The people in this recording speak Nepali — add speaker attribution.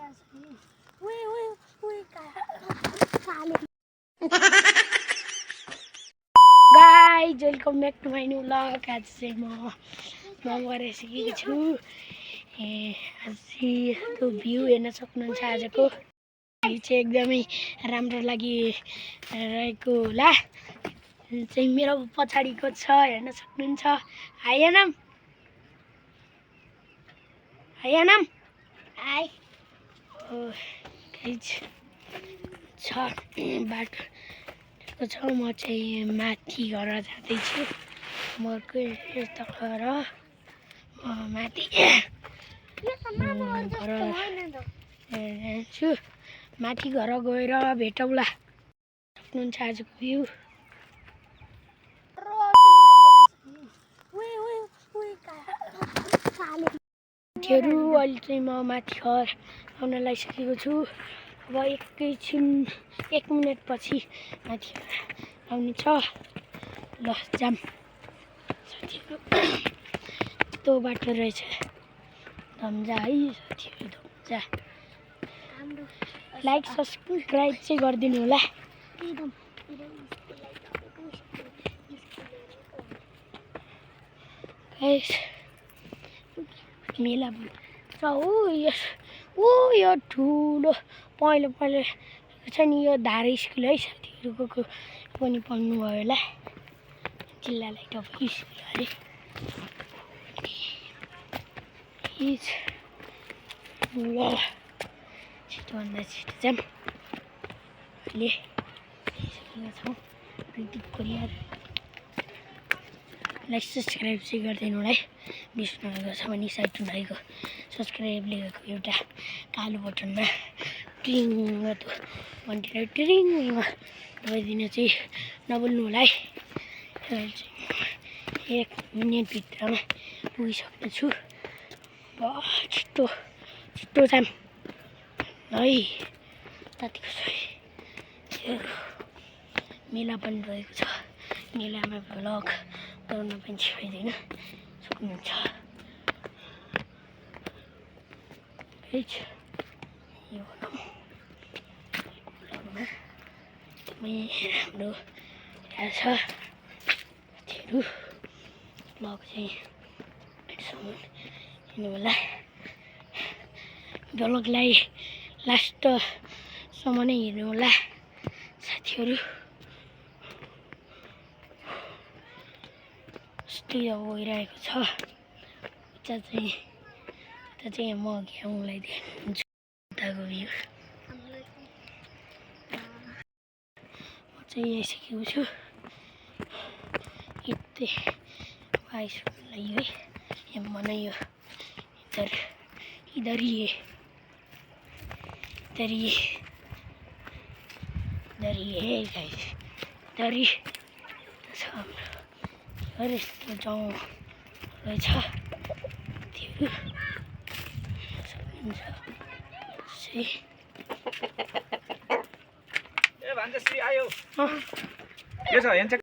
Speaker 1: Guys welcome back to my new vlog. आज चाहिँ म गइसकेको छु। आज त्यो भ्यू हेर्न सक्नुहुन्छ। आजको भ्यू चाहिँ एकदमै राम्रो लागिरहेको होला। चाहिँ मेरो पछाडिको छ, हेर्न सक्नुहुन्छ। Hi Yanam, hi Yanam, hi. Guys छ बाटो छ। म चाहिँ माथि घर जाँदैछु। मको यता घर माथि घर जान्छु। माथि घर गएर भेटौँला। सक्नुहुन्छ आजको भ्यू। साथीहरू अहिले चाहिँ म माथि घर आउन लागिसकेको छु। अब एकैछिन 1 मिनट पछि माथि आउने छ। ल जाम साथीहरू। यस्तो बाटो रहेछ धम्जा है साथीहरू, धम्जा। लाइक सब्सक्राइब चाहिँ गरिदिनु होला। गाइस मेला छ यो ठुलो पहिलो छ नि, यो धारे स्कुल है साथीहरू। को पनि पढ्नु भयो होला। जिल्ला लाइट अफ स्कुल अरे। छिटोभन्दा छिटो जाम। अहिले आइसकेका छौँ युट्युब कोरियर। लाइक सब्सक्राइब चाहिँ गरिदिनु होला है। बिर्नु भएको छ भने साइड भएको सब्सक्राइब लेखेको एउटा कालो बटनमा टिङ भन्ने टिरिङमा दबाइदिनु चाहिँ नभुल्नु होला है। अहिले चाहिँ 1 मिनटभित्रमा पुगिसक्नेछु। छिटो छिटो जाम है। तातिको छ मेला पनि रहेको छ। मेलामा भ्लग गर्न पनि सकिँदैन, सक्नुहुन्छ। यो भ्लगमा एकदमै राम्रो छ साथीहरू। भ्लग चाहिँ हेर्नु होला। भ्लगलाई लास्टसम्म नै हेर्नु होला साथीहरू। यस्तै अब गइरहेको छ। उता चाहिँ म अघि आउनुलाई देख्नुहुन्छ उताको भ्यू। म चाहिँ आइसकेको छु। यतै आइसक्नु लागि है। यहाँ मलाई यो इधर ये है गाइस। इधर ही छ हाम्रो घर। यस्तो गाउँ रहेछ त्यो सक्नुहुन्छ।
Speaker 2: ए भान्जश्री आयो। के छ हेर्छ?